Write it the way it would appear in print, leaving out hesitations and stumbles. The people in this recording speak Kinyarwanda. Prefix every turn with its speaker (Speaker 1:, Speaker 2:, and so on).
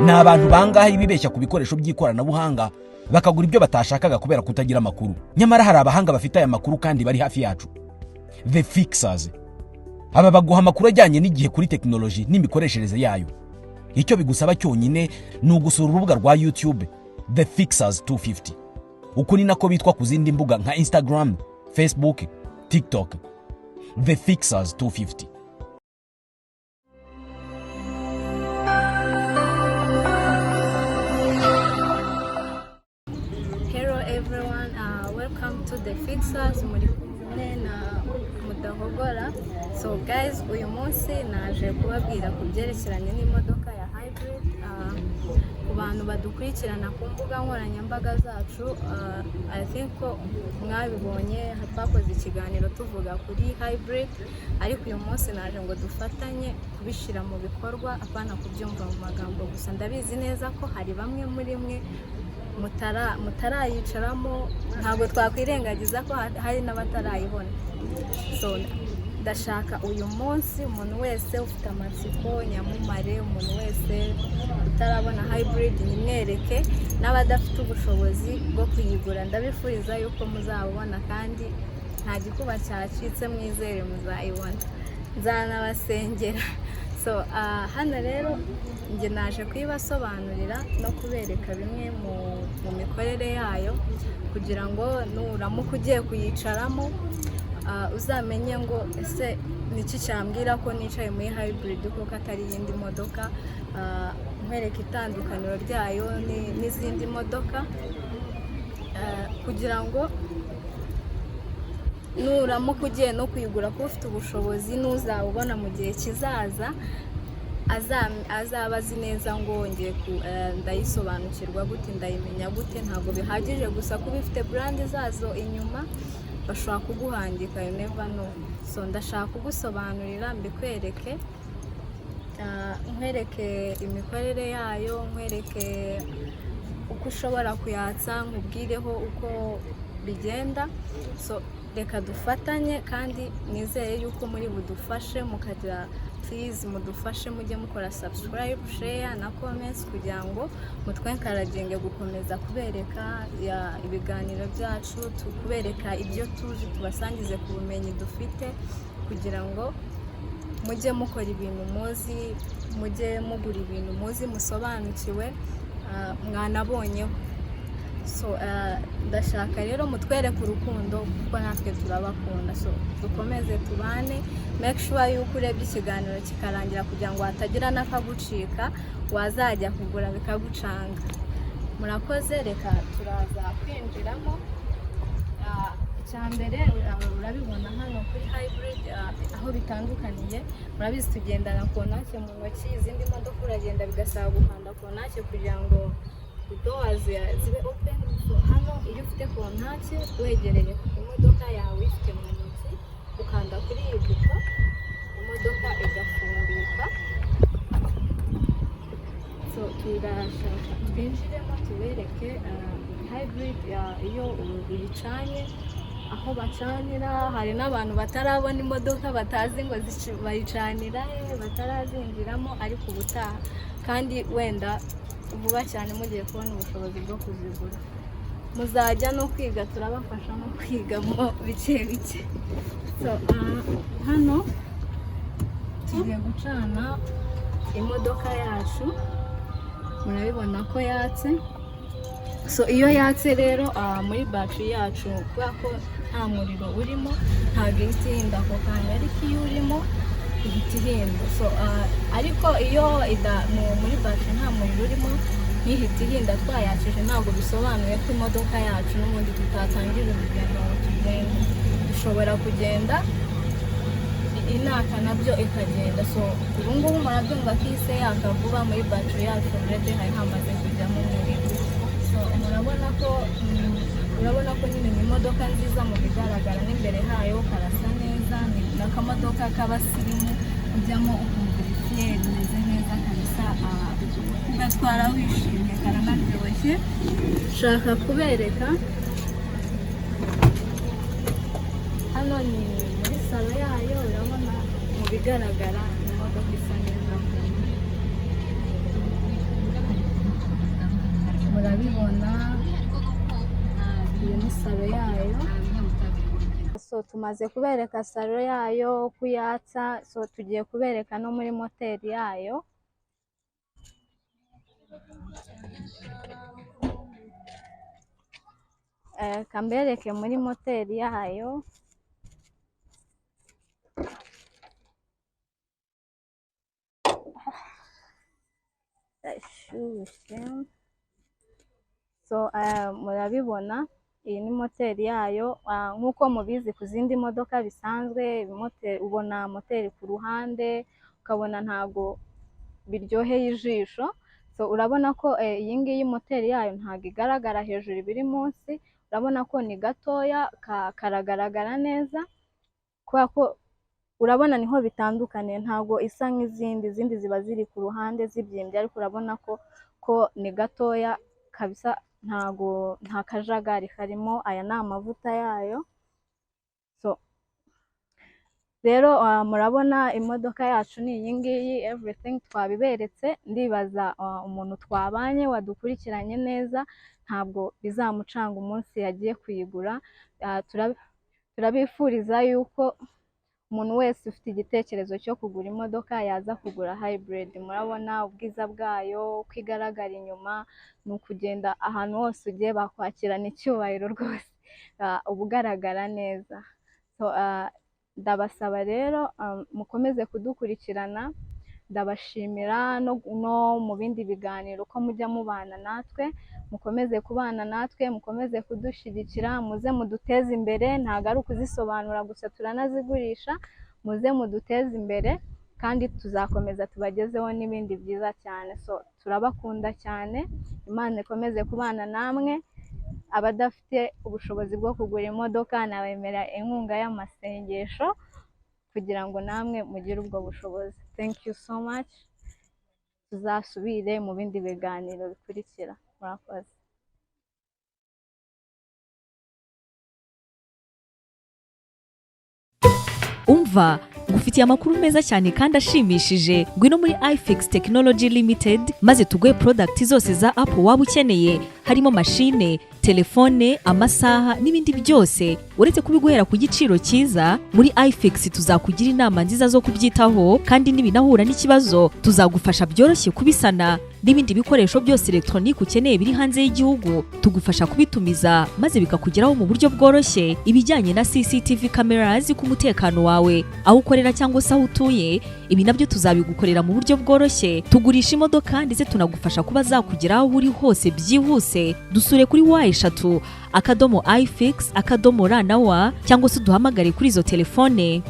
Speaker 1: Ni abantu bangahe bibeshya ku bikoresho by'ikoranabuhanga, bakagura ibyo batashakaga kubera kutagira amakuru? Nyamara hari abahanga bafite aya makuru kandi bari hafi yacu, The Fixers. Aba baguha amakuru ajyanye n'igihe kuri tekinoloji n'imikoreshereze yayo. Icyo bigusaba cyonyine ni ugusura urubuga rwa YouTube The Fixers 250. Uku ni nako bitwa ku zindi mbuga nka Instagram, Facebook, TikTok, The Fixers 250.
Speaker 2: Hello everyone, welcome to The Fixers. Muri kumwe na Mudahogora. So guys, uyu munsi naje kubabwira ku byerekeranye n'imodoka ya hybrid. Ku bantu badukurikirana ku mbuga nkoranyambaga zacu, I think ko mwabibonye, twakoze ikiganiro tuvuga kuri hybrid, ariko uyu munsi naje ngo dufatanye kubishyira mu bikorwa, apana kubyumva mu magambo gusa. Ndabizi neza ko hari bamwe muri mwe mutarayicaramo, ntabwo twakwirengagiza ko hari n'abatarayibona. So ndashaka uyu munsi umuntu wese ufite amatsiko nyamumare, umuntu wese utarabona hybrid nyimwereke, n'abadafite ubushobozi bwo kuyigura ndabifuriza yuko muzabubona, kandi nta gikuba cyacitse, mwizere muzayibona, nzanabasengera. So hano rero njye naje kuyibasobanurira no kubereka bimwe mu mikorere yayo, kugira ngo nuramuka ugiye kuyicaramo, uzamenye ngo ese niki cyambwira ko nicaye muri hybrid kuko atari iyindi modoka. Nkwereka itandukaniro ryayo n'izindi modoka, kugira ngo nuramuka ugiye no kuyigura, kuba ufite ubushobozi, n'uzawubona mu gihe kizaza azaba azi neza ngo ngiye ndayisobanukirwa gute, ndayimenya gute. Ntabwo bihagije gusa kuba ifite brand zazo inyuma, bashobora kuguhangika, you never know. So ndashaka kugusobanurira, mbikwereke, nkwereke imikorere yayo, nkwereke uko ushobora kuyatsa, nkubwireho uko bigenda. So reka dufatanye, kandi nizere yuko muri budufashe mukagira, please mudufashe mujye mukora subscribe, share na comments, kugira ngo mutwenkaraginge gukomeza kubereka ibiganiro byacu, kubereka ibyo tuzi, tubasangize ku bumenyi dufite, kugira ngo mujye mukora ibintu muzi, mujye mugura ibintu muzi, musobanukiwe, mwanabonyeho. So ndashaka rero mutwereke urukundo kuko natwe turabakunda. So dukomeze tubane. Make sure yuko urebye ikiganiro kikarangira, kugira ngo hatagira n'akagucika, wazajya kugura bikagucanga. Murakoze. Reka turaza kwinjiramo. Icya mbere, urabibona hano kuri hybrid, aho bitandukaniye. Murabizi tugendana contact mu ntoki. Izindi modoka uragenda bigasaba gukanda contact kugira ngo doors zibe open. So hano iyo ufite contact wegereye imodoka yawe, uyifite mu ntoki, ukanda kuri iyi buto, imodoka igafunguka. So turashaka twinjiremo tubereke hybrid iyo uyicanye, aho bacanira. Hari n'abantu batarabona imodoka, batazi ngo bayicanira he, batarazinjiramo, ariko ubutaha kandi wenda vuba cyane mugiye kubona ubushobozi bwo kuzigura, muzajya no kwiga, turabafasha no kwigamo bike bike. So hano tugiye gucana imodoka yacu, murabibona ko yatse. So iyo yatse rero, muri battery yacu, kubera ko nta muriro urimo, ntabwo ihita ihinda ako kanya, ariko iyo urimo ihita ihinda. So ariko iyo muri battery nta muriro urimo ntihita ihinda twayakije, ntabwo bisobanuye ko imodoka yacu n'ubundi tutatangira urugendo ngo tugende. Dushobora kugenda inaka nabyo ikagenda. So ubu ngubu murabyumva ko ihise yaka vuba. Muri battery yacu already hari hamaze kujyamo umuriro. So murabona ko urabona ko nyine ni imodoka nziza mu bigaragara, n'imbere hayo karasa neza. Ni n'akamodoka k'abasirimu, ujyamo ukumva uri fier, imeze neza kabisa, ugatwara wishimye, karanaryoshye. Nshaka kubereka hano ni muri salon yayo. Urabona mu bigaragara imodoka isa neza, hari Murabibona, iyi ni salon yayo. So tumaze kubereka salon yayo uko uyatsa, so tugiye kubereka no muri moteri yayo. Kambereke muri moteri yayo. Irashyushye. So murabibona, iyi ni moteri yayo. Nk'uko mubizi ku zindi modoka bisanzwe, ubona moteri ku ruhande, ukabona ntago biryoheye ijisho. So urabona ko iyi ngiyi moteri yayo ntago igaragara hejuru, iba iri munsi. Urabona ko ni gatoya, karagaragara neza, kubera ko urabona niho bitandukaniye, ntago isa nk'izindi, izindi ziba ziri ku ruhande zibyimbye, ariko urabona ko ni gatoya kabisa, ntago nta kajagari karimo. Aya ni amavuta yayo. So rero murabona imodoka yacu ni iyi ngiyi, everything twabiberetse. Ndibaza umuntu twabanye wadukurikiranye neza ntabwo bizamucanga umunsi yagiye kuyigura. Turabifuriza yuko umuntu wese ufite igitekerezo cyo kugura imodoka yaza kugura hybrid. Murabona ubwiza bwayo uko igaragara inyuma, ni ukugenda ahantu hose ugiye bakwakirana icyubahiro rwose, uba ugaragara neza. So ndabasaba rero mukomeze kudukurikirana, ndabashimira no mu bindi biganiro ko mujya mubana natwe, mukomeze kubana natwe, mukomeze kudushyigikira, muze muduteze imbere. Ntabwo ari ukuzisobanura gusa, turanazigurisha. Muze muduteze imbere kandi tuzakomeza tubagezeho n'ibindi byiza cyane. So turabakunda cyane, Imana ikomeze kubana namwe. Abadafite ubushobozi bwo kugura imodoka nabemera inkunga y'amasengesho kugira ngo namwe mugire ubwo bushobozi. Thank you so much. Tuzasubire mu bindi biganiro bikurikira. Murakoze.
Speaker 3: Umva, ngufitiye amakuru meza cyane kandi ashimishije. Ngwino muri iFix Technology Limited maze tuguhe product zose za Apple waba ukeneye, harimo mashine, telefone, amasaha n'ibindi byose. Uretse kubiguhera ku giciro cyiza, muri iFix tuzakugira inama nziza zo kubyitaho, kandi nibinahura n'ikibazo tuzagufasha byoroshye kubisana. N'ibindi bikoresho byose elegitoronike ukeneye biri hanze y'igihugu tugufasha kubitumiza maze bikakugeraho mu buryo bworoshye. Ibijyanye na CCTV cameras ku mutekano wawe aho ukorera cyangwa se aho utuye, ibi nabyo tuzabigukorera mu buryo bworoshye. Tugurisha imodoka ndetse tunagufasha kuba zakugera aho uri hose byihuse. Dusure kuri w3.ifix.rw cyangwa se uduhamagare kuri izo telefone.